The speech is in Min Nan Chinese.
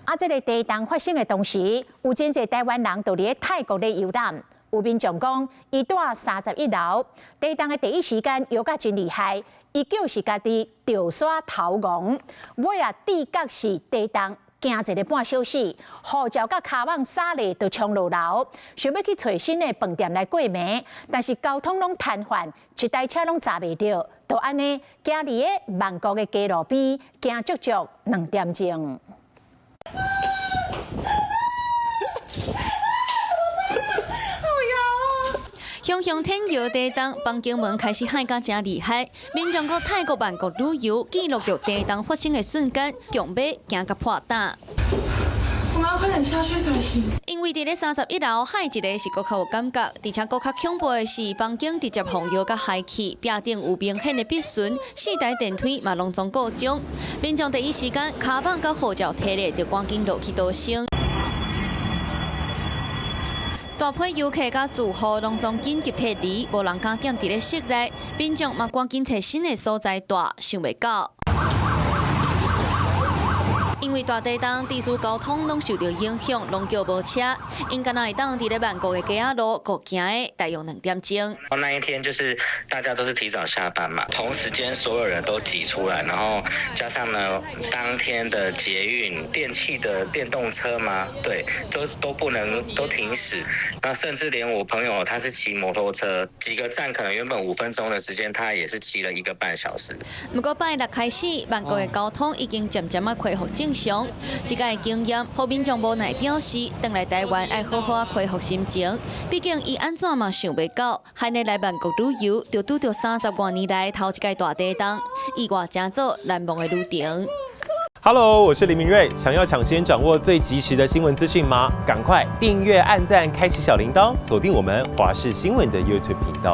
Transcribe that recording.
啊，這个地動發生的當時，有真濟台灣人都佇咧泰國咧遊覽。有民眾講，伊蹛31樓，地動的第一時間搖甲真厲害，伊就是家己著煞頭戇，尾仔知覺是地動，驚一个半小時，護照佮跤蠓衫咧就衝落樓，想欲去揣新的飯店來過暝，但是交通攏癱瘓，一台車攏踮袂著，就按呢行佇咧曼谷的街路邊，驚足足2點鐘。雄雄天搖地動，房間門開始響甲誠厲害。民眾到泰國曼谷旅遊，記錄著地動發生的瞬間，強欲驚甲破膽。我們要快點下去才行。因為佇咧31樓響一下是閣較有感覺，而且閣較恐怖的是，房間直接予搖甲害去，壁頂有明顯的篦痕，四台電梯嘛攏總故障。民眾第一時間，跤蠓佮護照提咧，就趕緊落去逃生。大批遊客佮住戶攏總緊急撤離，無人敢踮佇咧室內。民眾嘛趕緊揣新的所在蹛，想袂到。因為大地動，地區交通攏受著影響，攏叫無車。𪜶敢若會當佇咧曼谷的街仔路，閣行的大約2點鐘。那一天就是大家都是提早下班嘛，同時間所有人都擠出來，然後加上呢當天的捷運、電器的電動車嘛，對，都不能都停駛。那甚至連我朋友他是騎摩托車，幾個站可能原本5分鐘的時間，他也是騎了1個半小時。毋過拜六開始，曼谷的交通已經漸漸仔恢復正常。這個經驗，予民眾無奈表示，轉來台灣愛好好仔恢復心情。畢竟伊按怎嘛想袂到，漢尼來曼谷旅遊，就拄著30外年來頭一擺大地動，意外成做難忘的旅程。 Hello，我是林明瑞，想要搶先掌握最及時的新聞資訊嗎？趕快訂閱、按讚、開啟小鈴鐺，鎖定我們華視新聞的 YouTube 頻道。